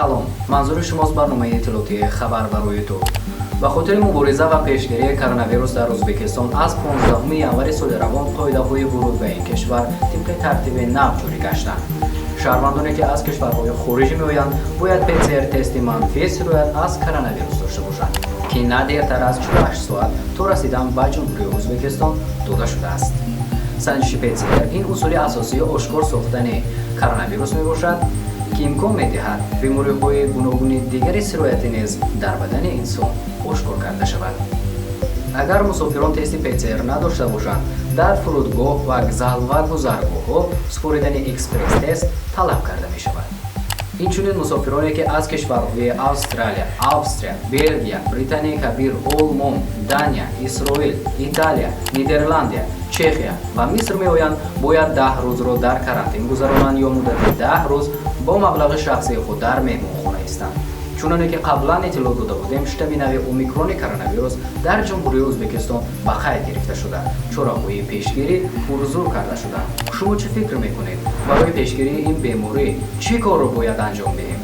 Салом, манзури шумост барномаи иттилоотии «Хабар барои ту». Ба хотири мубориза ва пешгирии коронавирус дар Ӯзбекистон аз 15 январи соли равон қоидаҳои вуруд ба ин кишвар тибқи тартиби нав ҷорӣ гаштанд. Шаҳрвандоне, ки аз кишварҳои хориҷӣ меоянд, бояд ПЦР тести манфии сироят аз коронавирус дошта бошанд, ки на дертар аз 48 соат то расидан ба Ҷумҳурии Ӯзбекистон дода шудааст. Санҷиши ПЦР ин усули асосии ошкор сохтани коронавирус мебошад, ки имкон медиҳад бемориҳои гуногуни дигари сироятӣ низ дар бадани инсон ошкор карда шавад. Агар мусофирон тести ПЦР надошта бошанд, дар фурудгоҳ, вокзал ва гузаргоҳҳо супоридани экспресс-тест талаб карда мешавад. Инчунин мусофироне, ки аз кишварҳои Австралия, Австрия, Белгия, Британияи Кабир, Олмон, Дания, Исроил, Италия, Нидерландия, Чехия ва Миср меоянд, бояд 10 рӯзро дар карантин гузаронанд ё муддати 10 рӯз бо маблағи шахсии худ дар меҳмонхона истанд. Чуноне ки қаблан иттилоъ дода будем, штамми нави омикрони коронавирус дар Ҷумҳурии Ӯзбекистон ба қайд гирифта шуда, чораҳои пешгирӣ пурзур карда шуданд. Шумо чӣ фикр мекунед? Барои пешгирии ин беморӣ чӣ корро бояд анҷом диҳем?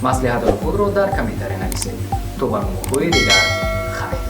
Маслиҳатҳои худро дар комментария нависед. То барномаҳои дигар, хайр.